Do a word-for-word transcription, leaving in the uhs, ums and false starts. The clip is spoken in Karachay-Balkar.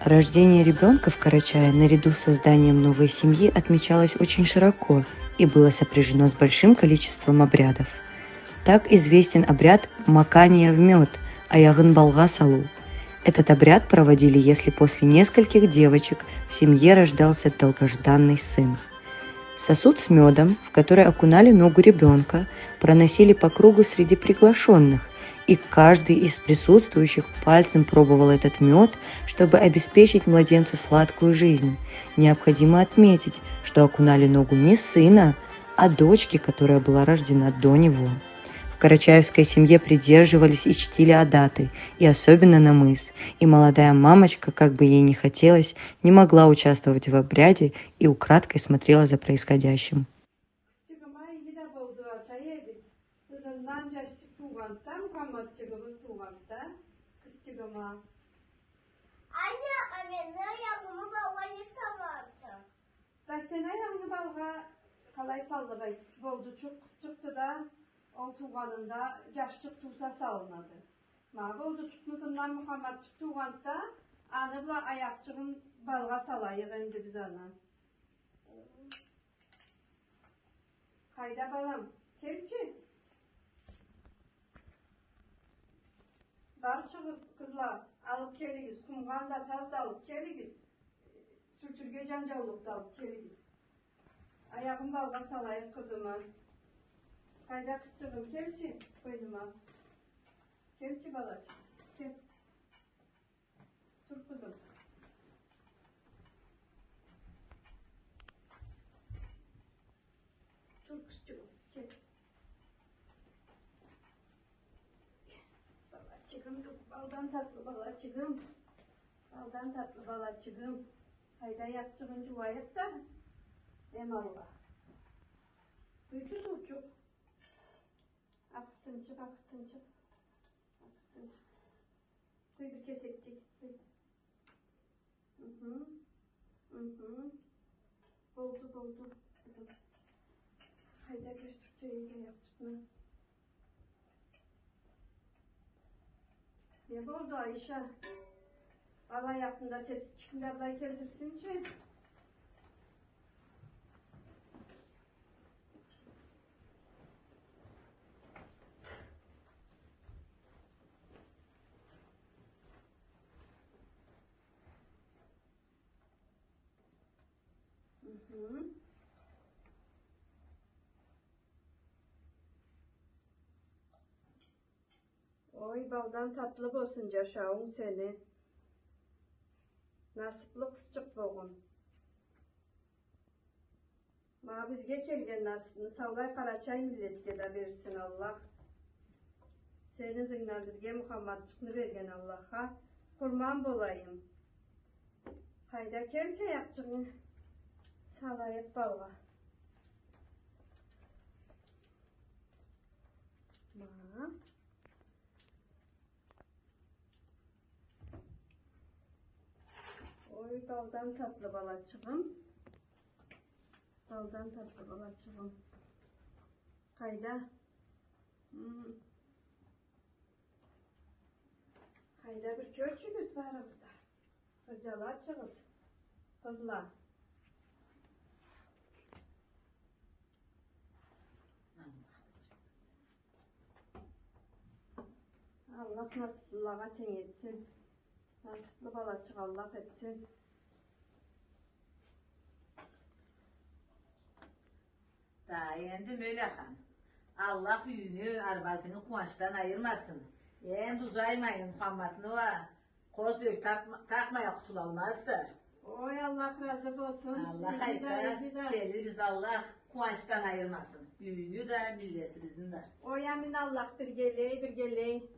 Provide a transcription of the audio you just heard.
Рождение ребёнка в Карачае наряду с созданием новой семьи отмечалось очень широко и было сопряжено с большим количеством обрядов. Так известен обряд макания в мёд, аягъын балгъа салыу. Этот обряд проводили, если после нескольких девочек в семье рождался долгожданный сын. Сосуд с мёдом, в который окунали ногу ребёнка, проносили по кругу среди приглашённых, и каждый из присутствующих пальцем пробовал этот мёд, чтобы обеспечить младенцу сладкую жизнь. Необходимо отметить, что окунали ногу не сына, а дочки, которая была рождена до него. В карачаевской семье придерживались и чтили адаты, и особенно намыс, и молодая мамочка, как бы ей ни хотелось, не могла участвовать в обряде и украдкой смотрела за происходящим. Къызчыгъыма иги да болду, атай эди. Къызындан джашчыкъ туугъанды да, Мухаммадчыгъыбыз туугъанды да, къызчыгъыма. Анне, а мени аягъымы балгъа нек салгъанса? Да сени аягъынгы балгъа къалай саллыкъ эди? Болдучукъ къызчыкъды да, ол туугъанында джашчыкъ тууса салынады. Ма болдучукъну ызындан Мухаммадчыкъ туугъанды да, аны бла аякъчыгъын балгъа салайыкъ энди биз аны. Къайда, балам? Келчи. Барчыгъыз, къызла, алып келигиз. Къумгъан да, таз да алып келигиз. Сюртюрге джанджаулукъ да алып келигиз. Аягъын балгъа салайыкъ къызымы. Къайда, къызчыгъым? Келчи, къойнума. Келчи, балачыкъ. Кел. Тур, къызым. Тур, къызчыгъым, кел. Балачыгъым, тур, балдан татлы балачыгъым. Балдан татлы балачыгъым. Къайда, аякъчыгъын джууайыкъ да, эм алгъа. Къуйчу суучукъ. Акъыртынчыкъ, акъыртынчыкъ. Акъыртынчыкъ. Къуй бир кесекчик, къуй. Мхм. Мхм. Болду, болду, къызым. Къайда, кер сюртейик аякъчыкъны. Не болду, Айша? Ал аякъны да, тепсичикни да былай келтирсинчи. Мхм. Ой, балдан татлы болсун джашауунг сени. Насыплы къызчыкъ болгъун. Ма бизге келген насыпны саулай къарачай миллетге да берсин Аллах. Сени ызынгдан бизге Мухаммадчыкъны берген Аллахха къурман болайым. Къайда, келчи, аякъчыгъынгы салайыкъ балгъа. Ма. Ой, балдан татлы балачыгъым. Балдан татлы балачыгъым. Къайда? Хм. Къайда, бир кёрчюгюз барыгъыз да. Къырджалачыгъыз, къызла. Аллах насыплылагъа тенг этсин. Насыплы балачыкъ Аллах этсин. Да, энди Мёлехан, Аллах юйюнгю, арбазынгы къууанчдан айырмасын. Энди узаймайын, Мухаммадны уа къоз бёрк такъма-, такъмай а къутулалмазса. Ой, Аллах разы болсун. Аллах айтса, келирбиз, Аллах къууанчдан айырмасын. Юйюнгю да, миллетибизни да. Ой, амин, Аллах биргелей, биргелей.